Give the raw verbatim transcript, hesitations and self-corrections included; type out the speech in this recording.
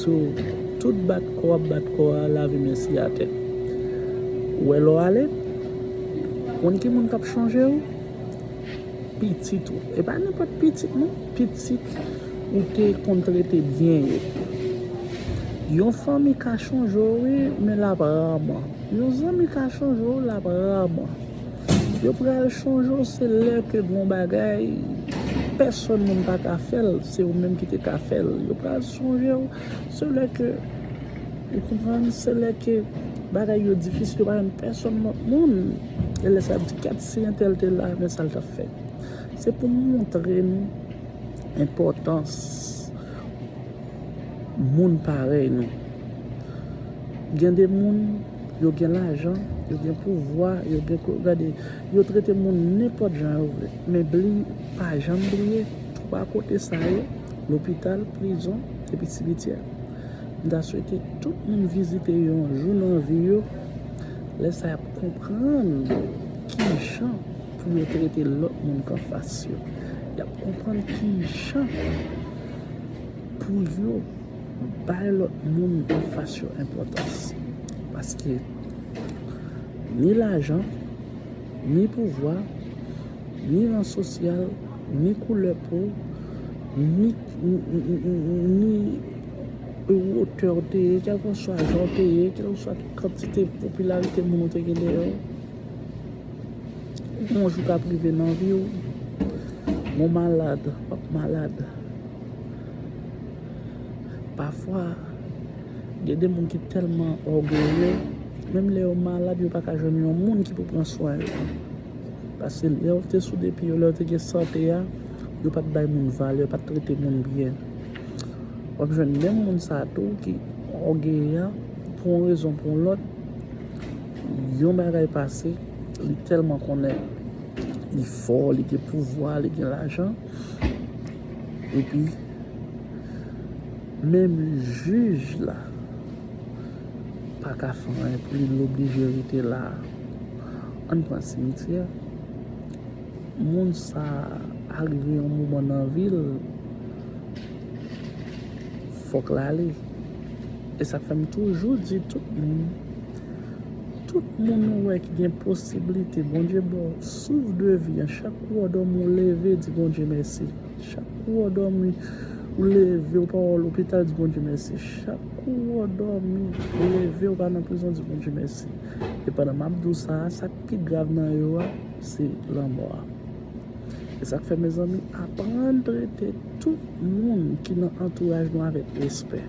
Tout bat kò ap bat kò a, lave men si atè. Ou wè lè w ale, konn ki moun k ap chonje w? Pitit ou. E pa nenpòt pitit non, pitit ou te konn trete byen yo. Yon fanmi ka chonje w wi, men l ap raman. Yon zanmi ka chonje w, l ap raman. Yo pral chonje w se lè ke gon bagay pèsonn moun pa ka fè l, se ou menm ki te ka fè l. Yo pral chonje w se lè ke, ou konprann, se lè ke bagay yo difisil, yo pa jwenn pèsonn lòt moun. E lè sa ap di, "Gad si entèl te la, men sa l t ap fè." Se pou montre nou enpòtans moun parèy nou. Gen de moun, yo gen lajan, yo gen pouvwa, yo gen ko-, gade, yo trete moun nenpòt jan yo vle. Men bli, pa janm bliye, twa kote sa yo, lopital, prizon, epi simityè. M ta swete tout moun vizite yo yon jou nan vi yo, lè sa y ap konprann ki jan pou yo trete lòt moun k anfas yo. Y ap konprann ki jan pou yo bay lòt moun anfas yo enpòtans. Paske ni lajan, ni pouvwa, ni ran sosyal, ni koulè po, ni, ni, ni, ni, ni wotè w te ye, kèlkeswa jan w te ye, kèlkeswa ki kantite popilarite moun ou te gen dèyè w. Yon jou k ap rive nan vi w, gon malad, w ap malad. Pafwa, gen de moun ki tèlman ògeye, menm lè yo malad, yo pa ka jwenn yon moun ki pou pran swen yo. Paske lè yo te sou de pye yo, lè yo te gen sante a, yo pa t bay moun valè, yo pa t trete moun byen. W ap jwenn menm moun sa tou ki ògeye a, pou yon rezon, pou yon lòt, yon bagay pase, li tèlman konnen li fò, li gen pouvwa, li gen lajan. Epi, menm jij la pa ka fè anyen pou li, l oblije rete la. Ann pran simityè. Moun sa a rive yon moman nan vi l, fòk l ale. E sa k fè m toujou di tout moun, tout moun ou wè ki gen posiblite, Bondye ba w souf de vi an, chak kou w dòmi w leve, di Bondye mèsi. Chak kou w dòmi, ou leve, ou pa w lopital, di Bondye mèsi. Chak kou w dòmi, ou leve, ou pa nan prizon, di Bondye mèsi. E pandan m ap di w sa a, sa k pi grav nan yo a, se lanmò a. E sa k fè, mezanmi, aprann trete tout moun ki nan antouraj nou avèk respè.